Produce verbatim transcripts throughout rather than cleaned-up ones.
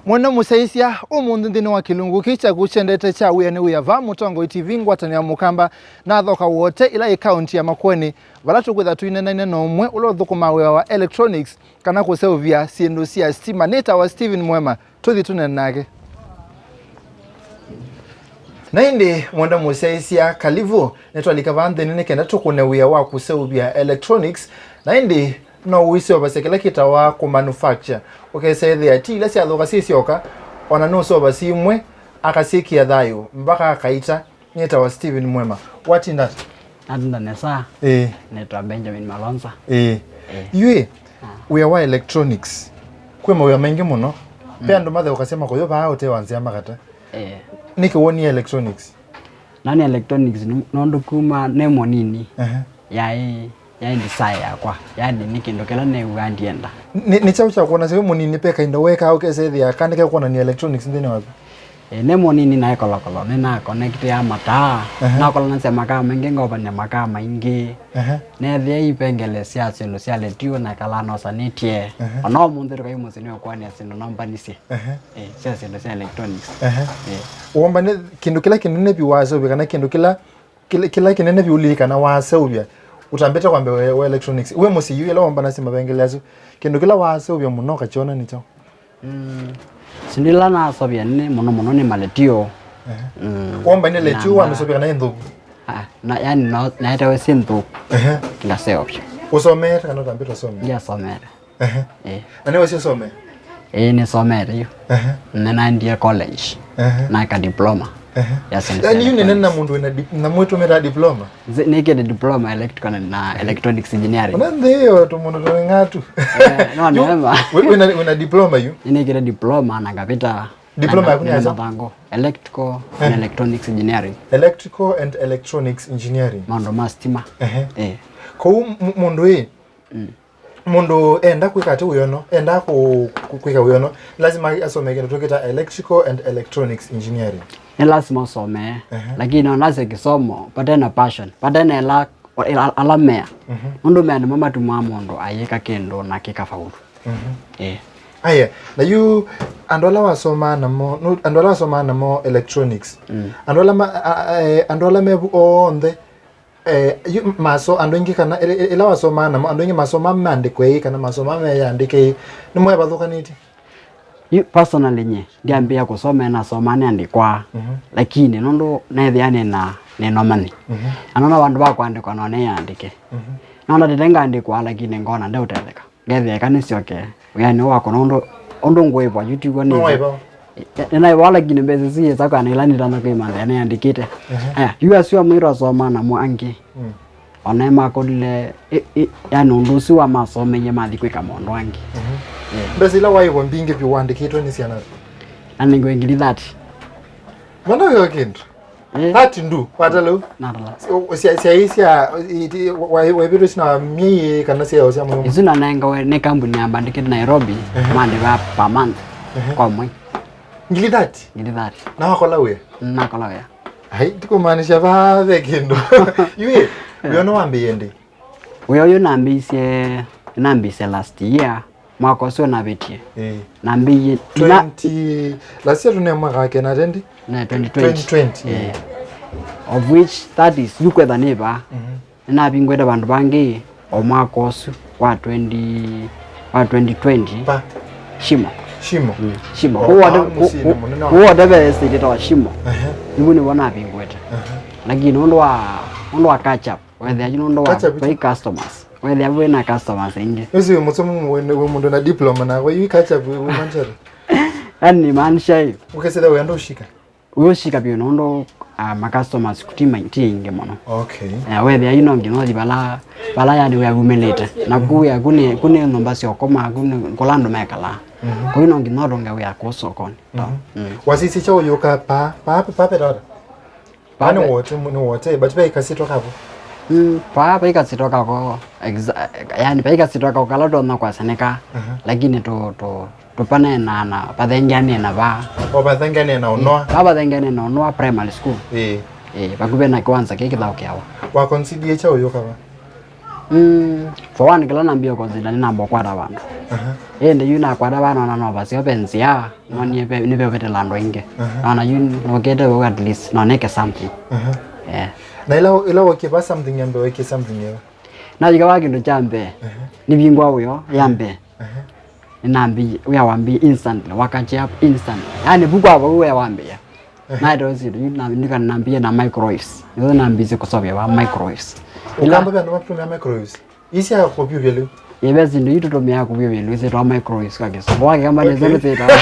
Mwenda mũsyaĩĩsya, ũmũnthĩ nthĩnĩ wa kĩlungu kĩĩ kyaku kyendete kya Wĩa nĩ Wĩa vaa Mũtongoi T V, ngwatanĩo ya Mũkamba na Thoka Wote, ĩla yĩ kaũnti ya Makueni, vala tũkwĩtha tũineenany'a na ũmwe ũla ũthũkũmaa wĩa wa electronics, kana kũseũvya syĩndũ sya sitima. Nĩtawa Stephen Mwema. Tũthi tũneene nake. Na ĩndĩ, mwenda mũsyaĩĩsya, kalivu. Nĩtwalika vaa nthĩnĩ nĩ kenda tũkũne wĩa wa kũseũvya electronics. Na ĩndĩ, no ũiseũvasya kĩla kĩtawa kũmanufacture. Ũkesa ĩthĩa ti ila syathũka syĩ syoka, ona nũseũvasya imwe, akasyĩkĩa thayũ, mbaka akaita. Nĩtawa Stephen Mwema. Watinda ata? Natinda nesa. Ĩĩ. Nĩtawa Benjamin Malonza. Ĩĩ. Ĩĩ. Yu ĩ, ah, wĩa wa electronics, kwĩ mawĩa maingĩ mũno. Ve, mm, andũ matheũkasya makũyũ vaa ũte wa nzĩa makata. Ĩĩ. Nĩkĩ wonie electronics? Nani electronics nũ-, nũndũ kuma nĩ mũnini. Ehe. Yaĩ, yaĩ desire yakwa. Yani nĩ kĩndũ kĩla new'aa ndyenda. Nĩ, nĩ kyaũ kyakwonasya wĩ mũnini ve kainda weekaa ũkesethĩa kana kekwonany'a electronics nthĩnĩ waku? Ĩ, nĩ mũnini naĩ kolokolo, nĩnakonektea mataa. Ehe. Nakolanasya makaa maingĩ, ngovanĩa makaa maingĩ. Ehe. Neethĩa ipengele sya syĩndũ sya letio na kalaa nosanĩtye. Ehe. Ona ũmũnthĩ tũkai mũsyĩ nĩũkwonĩa syĩndũ nombanisye. Ehe. Ĩ, sya syĩndũ sya electronics. Ehe. Ĩ. Womba nĩ kĩndũ kĩla kĩnene vyũ waseũvya, kana kĩndũ kĩla, kĩla, kĩla kĩnene vyũ ũlilikana waseũvya ũtambĩte kwambĩa wa, wa electronics? Wĩ mũsyĩ yu, ĩla wombanasya mavengele asu, kĩndũ kĩla waseũvya mũno ũkakyona nĩ kyaũ? Mm. Syĩndũ ila naseũvya nĩ mũno mũno nĩ maletio. Ehe. Mm. Womba nĩ letio, na, wamĩseũvya kana ĩ nthũku? Ah, na, yani, no, naetewe syĩ nthũku. Ehe. Ngaseũvya. Ũsomete kana ũtambĩte ũsome? Ndiasomete. Ehe. Eh. Na nĩwe ũsomee? Ĩĩ, nĩsomete yu. Ehe. Nĩnaendie college. Ehe. Naeka diploma. Ehe. Ya syĩndũ sya electronics. Yani, yu nĩnene na mũndũ wĩna dip-, na mwĩtũmĩta diploma? Nzi-, nĩkĩte diploma electrical na electronics engineering. Ona nthĩ ĩyo tũmũndũ tũng'atu. Eh, no, yu, neema. Wĩ, wĩna, wĩna diploma yu? Nĩnĩkĩte diploma na ngavĩta. Diploma yaku nĩ ya kyaũ? Mathangũ. Electrical and, eh, electronics engineering. Electrical and electronics engineering. Maũndũ ma stima. Ehe. Eh. Kwoou m-, mũndũ ĩ, mm, mũndũ enda kwĩka atĩ wĩono, enda kũ-, kũ-, kwĩka wĩono, lazima asome kĩndũ tũkĩta electrical and electronics engineering. Nĩ lasima ũsomee, ehe, lakini onasya kĩsomo vate na passion, vate na ĩla, ĩla, ala mea. Mhm. Nũndũ mea nĩmo matumaa mũndũ ayĩka kĩndũ na kĩkafaulu. Mhm. Eh. Aya, na yu andũ ala wasomaa namo, nu-, andũ ala wasomaa namo electronics, mm, andũ ala ma-, a-, a-, eh, andũ ala mevu onthe, eh, yu maso-, andũ aingĩ kana, ĩ-, ĩ-, ĩla wasomaa namo, andũ aingĩ masomaa meandĩkwa ĩ, kana masomaa meyandĩke ĩ, nĩmo evathũkanĩtye? Yu personally nye, ndyambĩĩa kũsoma, nasomaa nĩandĩkwa, mhm, lakini nũndũ neethĩa nĩna, nĩna ũmanyi. Mhm. Na nona vandũ va kũandĩkwa no nĩyandĩke. Mhm. Nona tete ngandĩkwa, lakini ngona ndeũtetheka. Ngethĩa eka nĩsyoke wĩanĩ wakwa, nũndũ ũndũ ngũĩvwa yu tiguo nĩ. Nĩwaĩvawa? Nĩnaĩvawa, lakini mbesa siyĩsa kana ĩla nĩtana kwĩmanthĩa nĩandĩkĩte. Ehe. Aya, yu asu amwe twasomaa namo angĩ. Mm. Ona makolile, ĩ, ĩ, yani ũndũ ũsu wamasomeie mathi kwĩka maũndũ angĩ. Mhm. Eh. Mbesa ila waĩvwa mbingĩ vyũ wandĩkĩtwe nĩ syana? Nanengiwe ngili thirty. Mana yo kĩndũ. Eh. Thirty ndu, watala u? Natala. Sya, sya, sya, iti, wa, wa, waivĩtwe sina myei kana sya, sya mũno? Isu nanengawe nĩ kambuni ya mbandĩkĩte Nairobi, ehe, mandĩva per month, ehe, kwa mwei. Ngili thirty? Ngili thirty. Na wakola wĩa? Nakola wĩa. Ai, tikumaanisha va ve kĩndũ. Yu ĩ, wĩa no wambĩĩe ndĩ? Wĩa ũyũ nambĩĩsye, nambĩĩsye last year. Mwaka ũsu navĩtie. Eh. Nambĩie, na twenty, last year tũne mwaka wa kena twenty? Na twenty twenty. Twenty twenty, eh. Of which that is, yu kwetha nĩ vaa. Mhm. Nĩnavingũĩte vandũ vangĩ o mwaka ũsu wa twenty, wa twenty twenty. Pa? Shimo. Shimo? Mm, Shimo. Oh, kũu wote, pa, mũsyĩnĩ kũ-, mũnene wa kũu wote ve estate ĩtawa Shimo. Ehe. Nĩvu nĩvo navingũĩte. Ehe. Lakini nũndũ wa, nũndũ wa catch up. Wethĩa yu nũndũ wa, catch up vai customers. Wethĩa wĩ na customers aingĩ. Wĩsĩ wĩ mũsomi, wĩ, wĩ mũndũ na diploma na wĩ catch up wĩ, wĩ manchari. Yani maanisha hiyo. Ũkesĩla wĩ andũ ũshika. Wĩ ũshika vyũ nũndũ, ah, ma customers ku ti ma-, ti aingĩ mũno. Okay. Eh, wethĩa yu no nginya ũthi vala, vala yani wĩa wumĩlĩte. Na ku wĩa ku nĩ, ku nĩ nyũmba sya ũkoma, ku nĩ kũla andũ mekalaa. Mhm. Kwoou no nginya ũtũnge wĩa kũu sokonĩ. Mhm. Mm. Wasisya kyaũ ũyũka pa, pa, pa, pa, pa, pa, Vaa nĩ wote, nĩ wote, but vai kasitwa kako. Mm, vaa vai kasitwa kako, exa-, yani vai kasitwa kako kala tonya kwasya nĩ ka, aha, lakini tu, tu, tũpaneenaa na vathengeanĩe na vaa. O vathengeanĩe na ũnoa? Vaa vathengeanĩe na ũnoa primary school. Ĩĩ. Ĩĩ, vakuvĩ na kĩwanza kĩĩ kĩthaũkĩawa. Wa consider kyaũ ũyũka va? Mm, for one, kĩla nambĩĩa consider nĩnamba ũkwata vandũ. Aha. Ĩndĩ yu nakwata vaa nona no vaseo ve nzĩa, nonie ve, nĩveũvĩtĩla andũ aingĩ. Aha. Nona yu nokĩte vau at least, noneke something. Aha. Eh. Na ĩla, ĩla wokĩva something ya mbee, wekĩe something ĩyo? Nayĩka vaa kĩndũ kya mbee, aha, nĩvingwa wĩo ya mbee. Aha. Nĩnambĩie, wĩa wambĩie instantly, wakachia up instantly. Yaani, vu kwa vau wĩa wambĩĩa. Ehe. Naĩte ũsito, yu na, nika nambĩie na microwaves. Nĩzo nambĩĩsye kũseũvya va microwaves. Ĩla ũkamba vya andũ matũmĩa microwaves. Isi ya kũvyũvya lĩu. Ĩve syĩndũ yu tũtũmĩaa kũvyũvya lĩu syĩtawa microwaves kwa kĩsũngũ. Wakĩkamba nĩzo, okay, nĩsyĩtawa.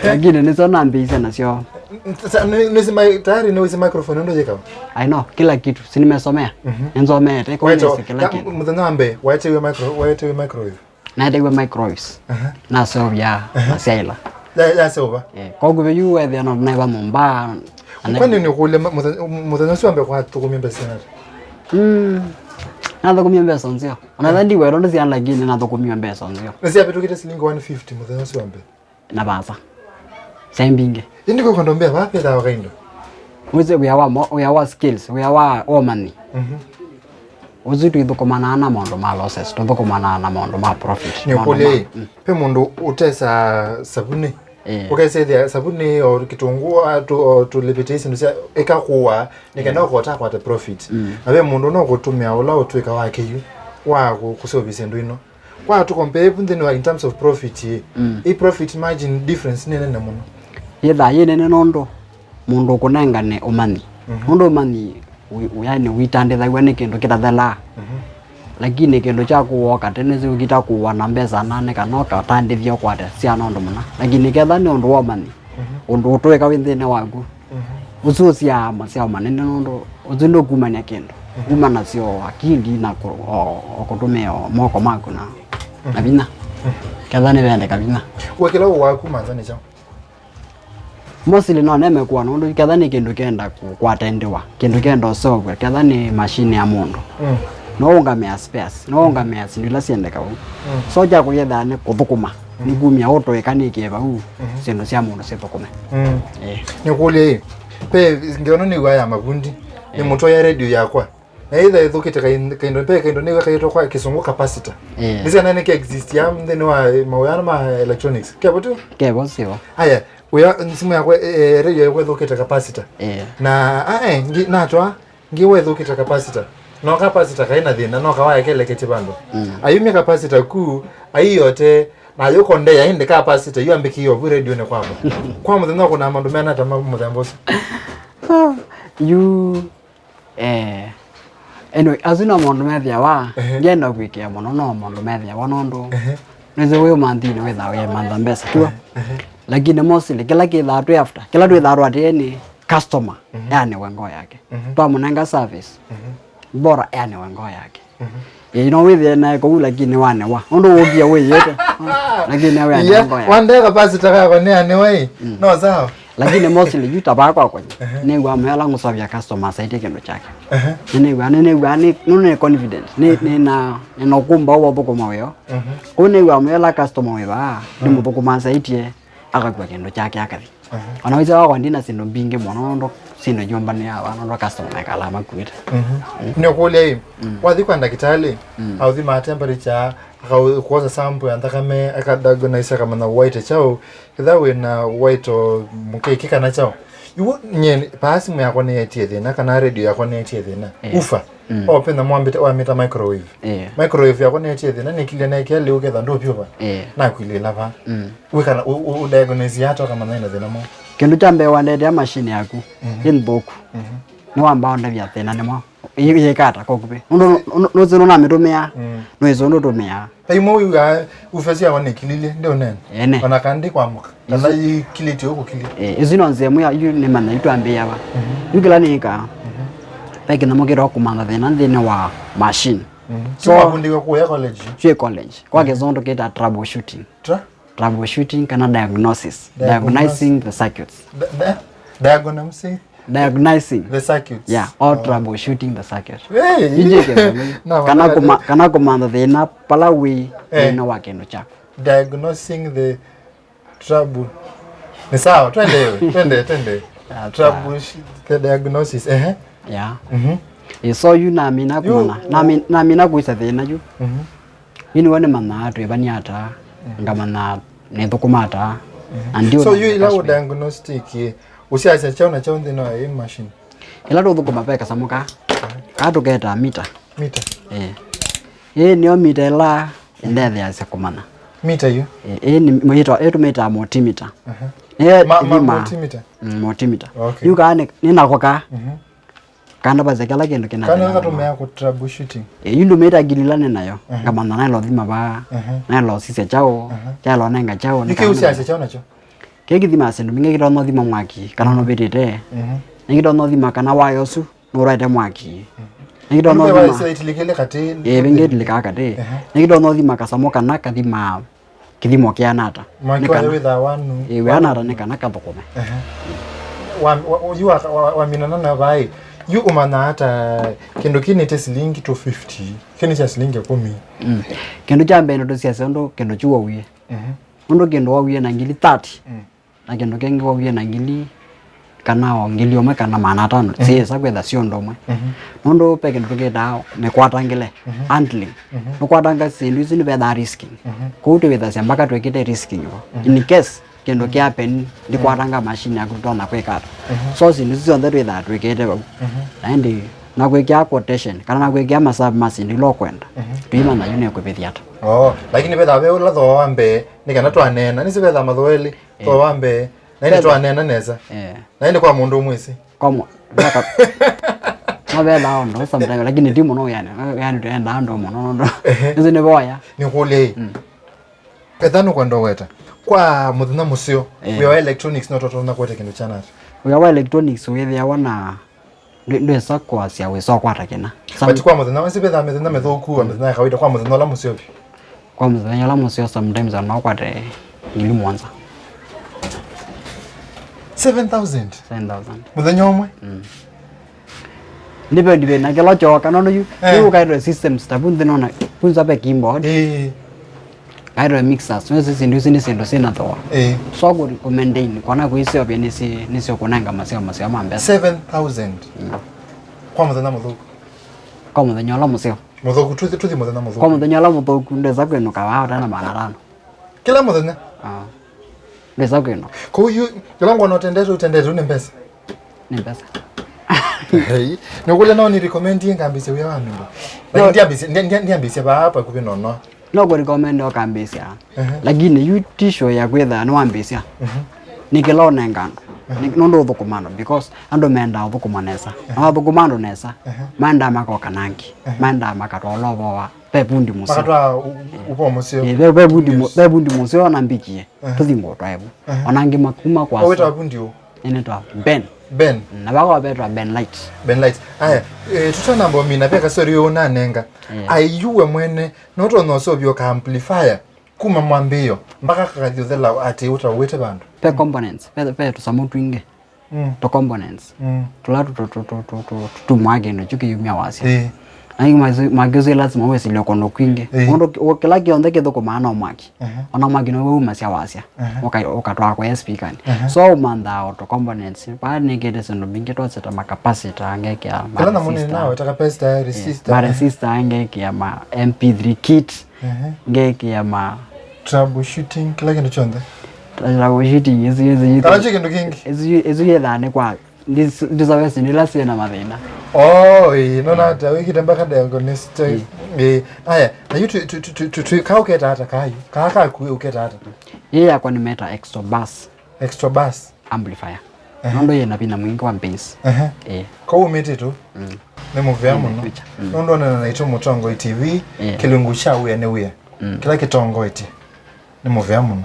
Lakini nĩsyo nambĩĩsye nasyo. N-, sa-, nĩ, nĩsi mai-, tayari nĩwĩsĩ microphone ũndũ yĩkawa? I know, kila kitu. Si nimesomea. Mhm. Nĩnzomeete, kwa waĩte, nĩsĩ kila ya, kitu. Mũthenya wa mbee, waetewe micro-, waetewe microwave. Naetewe microwaves. Aha. Naseũvya, aha, nasyaĩla. Ya, yaseũva? Eh, kwa kuvĩ yu wethĩa no naĩva nyũmba. Kwani nĩkũlya ma-, mũthenya, mũthenya ũsu wa mbee kwathũkũmie mbesa syana ata? Mm. Nathũkũmie mbesa nzeo. Ona ĩla ndiwetwa ndĩsyana lakini nathũkũmie mbesa nzeo. Nĩsyavĩtũkĩte silingi one fifty mũthenya ũsu wa mbee? Na vasa. Syaĩ mbingĩ. Ĩndĩ kwa kũndombea vaa vethaa wa kaindo. Wĩsĩ wĩa wa mo-, wĩa wa skills, wĩa wa ũmanyi. Mhm. Ũsu tũithũkũmanaa na maũndũ ma losses, tũthũkũmanaa na maũndũ ma profit. Nĩ maũndũ ũkũlye ma, ĩ, mm, ve mũndũ ũtesa savunĩ? Eh. Ũkesethĩa savunĩ o kĩtũngũ, a, tũ, o tũlĩvĩtĩ syĩndũ sya ĩka kũwa, nĩ kenda, yeah, ũkota kwate profit. Mm. Na ve mũndũ no kũtũmĩa ũla ũtw'ĩka wake yu wa kũ-, kũseũvya syĩndũ ino. Kwa tũkompee vu nthĩnĩ wa in terms of profit ĩ, mm, ĩ profit margin difference nĩ nene mũno. Yĩthaa yĩ nene nũndũ mũndũ ũkũnengane ũmanyi. Mhm. Nũndũ ũmanyi wi-, wi-, yaani witandĩthaw'a nĩ kĩndũ kĩtathelaa. Mhm. Lakini kĩndũ kya kũwoka tene syũkita kũwa na mbesa nane kana ũkatandĩthya ũkwate syana ũndũ mũna. Lakini ketha nĩ ũndũ wa ũmanyi, mhm, ũndũ ũtũĩka wĩ nthĩnĩ waku. Mhm. Ũsu ũsyaa masyao manene nũndũ ũsu ndũkumany'a kĩndũ. Mhm. Kuma nasyo akili na kũ-, o, o kũtũmĩa o moko maku na, mhm, na vinya. Mhm. Ketha nĩvendeka vinya. Wekĩla ũwaku manza nĩ kyaũ? Mostly no neme kũwa nũndũ ketha nĩ kĩndũ kenda kũ-, kwatendewa, kĩndũ kenda ũseũvw'a, ketha nĩ machine ya mũndũ. Mm. No ũngamĩa spares, no ũngamĩa syĩndũ ila syendeka vau. Mm. So kya kũyethaa nĩ kũthũkũma. Nĩkumya ũtũĩka nĩkĩe vau, mhm, syĩndũ sya mũndũ syĩthũkũme. Mm. Eh. Nĩkũlya ĩ, ve ngewa nĩw'aa ya mavundi, nĩ, eh, mũtwaĩa radio yakwa. Na ĩtha ĩthũkĩte kai-, kaindo, ve kaindo nĩw'a kaitwa kwa kĩsũngũ capacitor. Eh. Nĩsĩ nĩ kĩ exist ya nthĩnĩ wa, eh, mawĩa ma electronics. Kevo tu? Kevo sio. Aya, wĩa, simũ yakwa, eh, radio yakwa ĩthũkĩte capacitor. Eh. Na, ah, eh, ngi-, natwa, ngiwa ĩthũkĩte capacitor. No capacitor kaĩ na thĩna, no kawaya keleketye vandũ. Mm. Ayumya capacitor ku, aiyote, na ayũkondea ĩndĩ capacitor yu ambĩkĩie ovu radionĩ kwakwa. Kwa mũthenya ũkũnaa maũndũ mena ata ma mũthemba ũsu? Yu, eh, anyway, asu no maũndũ methĩawa, ehe, ndienda kwĩkĩa mũno, no maũndũ methĩawa nũndũ, ehe, nĩsĩ wĩ ũmanthinĩ wĩthaa wĩmantha mbesa, tuo. Ehe, ehe. Lakini mostly, kĩla kĩthaa twĩ after, kĩla twĩthaa twatĩe nĩ customer, mhm, yanewe ngoo yake. Mhm. Twamũnenga service. Mhm. Bora yanewe ngoo yake. Mhm. Ĩĩ, no wĩthĩe nae kũu, lakini wanewa. Ũndũ wũkie wĩyĩte. Lakini nawe, yeah, yanewe ngoo yake. Wandeka pastor kakwa nĩ anewa ĩ? Mm. No sawa. Lakini mostly yu ta vaa kwakwa. Ehe. Nĩw'a mwela ngũsovya customer asaĩtye kĩndũ kyake. Ehe. Nĩnĩw'a, nĩnĩw'a, nĩ, nĩ, nĩ confident. Nĩ, ehe, nĩ na, nĩ na ũkũmba wa ũthũkũma wĩo. Mhm. Kũu nĩw'a mwela customer wĩ vaa, mm, nĩmũthũkũma asaĩtye, akakw'a kĩndũ kyake akathi. Aha. Ona wĩsĩ wakwa ndina syĩndũ mbingĩ mũno, nũndũ syĩndũ nyũmba nĩ yawa, nũndũ customer mekalaa makuĩte. Mhm. Mm. Nĩũkũlya ĩ, mm, wathi kwa ndakĩtalĩ, mm, aũthimaa temperature, akakwosa sample ya nthakame, akadiagnose, akamanya ũwaĩte kyaũ, kethĩwa wĩ na ũwaĩto mũkeki kana kyaũ. Iw'o nyie, paa simũ yakwa nĩyetie thĩna, kana radio yakwa nĩyetie thĩna. Eh. Ufa. Mm. O, pena mwambĩte, wamĩta microwave. Eh. Microwave yakwa nĩyetie thĩna, nĩkilye neekĩa lĩu ketha ndũvyũva. Eh. Nakwilĩla vaa. Mm. Wĩkana, ũ, ũ, ũdiagnose ata ũkamanya ĩna thĩna mwaũ? Kĩndũ kya mbee wandetea machine yaku, mhm, ĩ nthũku. Mhm. Nĩwamba ũndavya thĩna nĩ mwaũ. Ĩ-, yĩka ata kwa ũkuvĩ? Nũndũ nũ-, nũ-, nũsĩ nũnamĩtũmĩa, mm, nũĩsĩ ũndũ ũtũmĩaa. Vai mwa wĩw'aa ufa syakwa nĩkililye, ndio nene. Ene. Ona kana ndikwamũka. Kana isu-, ikilĩtye ũkũ kili. Eh, isu no nzĩa ĩmwe ya, yu nĩmanya itwambĩĩa va. Mhm. Yu kĩla nĩkaa, mhm, ve kĩnyamũ kĩtawa kũmantha thĩna nthĩnĩ wa machine. Mhm. So, twavundĩwe kũya college. Twĩ college. Kwa, mhm, kĩsũngũ kĩta troubleshooting. Tra? Troubleshooting kana diagnosis. Diagnosis. Diagnosing the circuits. Di-, di-, diagnosis? Diagnosing. The circuits. Yeah, or, oh, troubleshooting the circuit. Hey! Iji kĩthũngũ. No, kana no, kuma-, no, kana kũmantha thĩna pala wĩ, eh, thĩna wa kĩndũ kyaku. Diagnosing the trouble. Ni sawa, twende, twende, twende. Ah, trouble, the diagnosis, ehe. Yeah. Mhm. Eh, so yu namina, yu kumana, nami-, namina kũisa thĩna yu. Mhm. Yu nĩwe nĩmanyaa twĩvania ata, ngamanya nĩthũkũma ata, na ndiũ So, yu ĩla ũ diagnostic, ĩ, ũsiasya kyaũ na kyaũ nthĩnĩ wa ĩ machine? Ĩla tũthũkũma ve kasamũ ka, kaa tũketaa mita. Mita? Ĩĩ. Ĩĩ nĩyo mita ĩla ĩndetheasya kũmanya. Mita yu? Ĩĩ, ĩĩ nĩ, ĩtwa-, ĩĩ tũmĩtaa multimeter. Aha. Ĩĩ, Ma-, ma-, ĩthima. Multimeter? Mm, multimeter. Okay. Yu kaa nĩ, nĩ nako ka. Mhm. Kana vase kĩla kĩndũ kĩna Kana thĩna katũmĩa kũ troubleshooting? Ĩĩ, yu ndũmĩta ngili ĩla nĩ nayo. Mhm. Ngamanya naĩla ũthima vaa, mhm, naĩla ũsisya kyaũ, mhm, kyaĩla ũnenga kyaũ, nĩ Nĩkĩ kana ũsiasya kyaũ nakyo? Kĩĩ kĩthimaa syĩndũ mbingĩ, kĩtonya ũthima mwaki, kana nũvĩtĩte. Mhm. Nĩkĩtonya ũthima kana waya ũsu nũrwaĩte mwaki. Mhm. Nĩkĩtonya Nũmbe ũthima wa slightly kĩle katĩ, Ĩĩ, vĩngĩ ĩtilĩkaa katĩ. Ehe. Nĩkĩtonya ũthima kasamũ kana kathimaa kĩthimo kĩana ata. Mwaki Nĩ wayo kana wĩthaa wanu, Ĩĩ, wĩana ata nĩ kana kathũkũme. Ehe. Wa, wa, yu wa, wa, waminana na vai. Yu ũmanya ata kĩndũ kĩnĩte silingi two fifty, kĩnĩ kya silingi ĩkũmi? Mm. Kĩndũ kya mbee nĩtũsiasya ũndũ kĩndũ kyu wauie. Mhm. Ũndũ kĩndũ wauie na ngili thirty, mm, na kĩndũ kĩngĩ wauie na ngili, kana o ngili ũmwe kana maana atano, mm, syĩsa kwĩtha syo ũndũ ũmwe. Mhm. Nũndũ ve kĩndũ tũkĩtaa mĩkwatangĩle, mhm, handling. Mhm. Nũkwatanga syĩndũ isu nĩvethaa risking. Mhm. Kwoou twĩwĩthasya mpaka twĩkĩte risking vo. Mhm. In case kĩndũ kĩ happen, ndikwatanga machine yaku tũtonya kwĩka ata. Mhm. So syĩndũ isu syonthe twĩthaa twĩkĩte vau. Mhm. Na ĩndĩ nakwĩkĩa quotation, kana nakwĩkĩa masavu ma syĩndũ ila ũkwenda. Mhm. Tũimanya yu nĩkũvĩthya ata. Oh, lakini vethaa ve ũla thooa wa mbee, nĩ kana twaneena, nĩsĩ vethaa mathooa elĩ, eh, thooa wa mbee, na ĩndĩ twaneena nesa. Eh. Na ĩndĩ kwa mũndũ ũmwĩsĩ. Kwa mũ-, ndaka-, no vethaa ũndũ sometimes, lakini ti mũno yani, yani tũendaa ũndũ mũno, nũndũ Ehe. Nĩsĩ nĩ voya. Nĩkũlye ĩ. Mm. Ethĩwa nũkwenda ũweta kwa mũthenya mũseo, eh, wĩa wa electronics no tũtonya kũete kĩndũ kya nata? Wĩa wa electronics wĩthĩawa na ndwĩ-, ndwĩsa kwasya wĩsa ũkwata kĩna. Some- But kwa mũthenya, ĩsĩ vethaa mĩthenya mĩthũku, mm, mĩthenya ya kawaida, kwa mũthenya ũla mũseo vyũ. Kwa mũthenya ũla mũseo, sometimes no ũkwate ngili mũonza. Seven thousand? Seven thousand. Mũthenya ũmwe? Mm. Depend ve na kĩla kyooka, nũndũ yu, eh, yu ũkaĩtwe systems ta vu nthĩ nona, vu nza ve keyboard. Eh. Kaĩtwe mixers, nĩwĩsĩ syĩndũ isu nĩ syĩndũ syĩna thooa. Eh. So kũ-, kũ maintain, kwana kwĩseovya nĩsĩ-, nĩsyo kũnenga maseo, maseo ma mbesa. Seven thousand? Mm. Kwa mũthenya mũthũku? Kwa mũthenya ũla mũseo. Mũthũku, tũthi, tũthi mũthenya mũthũku. Kwa mũthenya ũla mũthũku, ndwĩsa kwĩnũka vaa ũtena maana atano. Kĩla mũthenya? Ah. Ndwĩsa kwĩnũka. Kũu yu, kĩla ngwona ũtendete, ũtendete, nĩ mbesa? Nĩ mbesa. Hey, nĩkũlya no nĩ recommend ngambĩsye wĩa wa nyũmba. Lakini no. Ndiambĩsye, ndi-, ndi-, ndiambĩsye vaa pakuvĩ nono. No kũ recommend ũkambĩsya. Ehe. Lakini yu ti sure ya kwĩtha nĩwambĩsya. Mhm. Nĩ kĩla ũnenga andũ. Ehe. Nĩ, nũndũ ũthũkũma andũ, because andũ mendaa ũthũkũma nesa. Ehe. Na wathũkũma andũ nesa, ehe, maendaa makoka nangĩ. Ehe. Maendaa makatwaa ũla ũvoa. Ve vundi mũseo. Makatwaa ũ-, ũ-, ũvoo mũseo. Ĩĩ, ve, ve vundi mũ-, yes, ve vundi mũseo na mbikie. Ehe. Tũthi ngũtwae vu. Ehe. Ona angĩ makuma kwa. Owĩtawa vundi ũ? Nĩnĩtwa Ben. Ben. Na vaka wavĩtwa Ben Light. Ben Light. Aya, eh, tũtanamba ũmina, ve kasori ũnanenga. Yeah. Ai yu we mwene, no ũtonya ũseũvya ka amplifier kuma mwambĩĩo mpaka kakathi ũthela atĩ ũtaũĩte vandũ? Ve components, ve, ve tũsamũ twingĩ. Mm. Tũ components. Mm. Tũla tũ, tũ, tũtumaa kĩndũ kyu kĩyumya wasya. Ĩĩ. Na yu makiũsĩ lazima wĩsĩlye kũndũ kwingĩ. Ĩĩ. Ũndũ kĩ-, ũ-, kĩla kĩonthe kĩthũkũmaa no mwaki. Ehe. Ona mwaki nĩw'o wumasya wasya. Ehe. Ũka-, ũkatwaa kũya speakerni. Ehe. So ũmanthaa o tũ components. Vaa nĩkĩte syĩndũ mbingĩ twaseta ma capacitor, ngekĩa ma resistor. Kĩla nyamũ nĩ nawe, ta capacitor, eh, resistor. Ma resistor, ngekĩa ma M P three kit. Ehe. Ngekĩa ma troubleshooting, kĩla kĩndũ kyonthe. Troubleshooting, ĩsu, ĩsu, ĩsu, kana kyo kĩndũ kĩngĩ. Ĩsu, ĩsu yĩthaa nĩ kwa Ndis-, ndisawesi nĩ ĩla syĩ na mathĩna. Oh, ĩĩ, nona ata wĩkĩte mpaka diagnostic. Ĩĩ. Ĩĩ. Aya, na yu tu, tu, tu, tu, tu, kaa ũketa ata kayu? Kaa kaku ũketa ata? Yĩ yakwa nĩmeta extra bass. Extra bass. Amplifier. Ehe. Nũndũ yĩ na vinya mwingĩ wa bass. Ehe. Ĩĩ. Kau ũmĩtĩtũ? Mm. Nĩ mũvea mũno. Nĩ future. Mm. Nũndũ onana naitũ Mũtongoi T V, ĩĩ, kĩlungu kya wĩa nĩ wĩa. Mm. Kĩla kĩtongoetye. Nĩ mũvea mũno.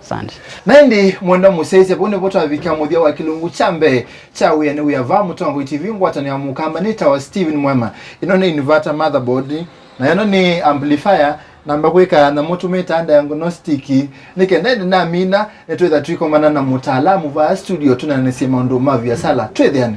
Asante. Na ĩndĩ mwenda mũsyaĩĩsya, vau nĩvo twavikia mũthya wa kĩlungu kya mbee kya Wĩa nĩ Wĩa vaa Mũtongoi T V, ngwatanĩo ya Mũkamba nĩtawa Steven Mwema. Ĩno nĩ inverter motherboard, na ĩno nĩ amplifier, namba kwĩka nyamũ tũmĩtaa diagnostic, nĩ kenda ĩndĩ namina, nĩtwĩtha tũikomana na mũtaalamu vaa studio tũnanĩsye maũndũ ma viasala. Twĩthĩane.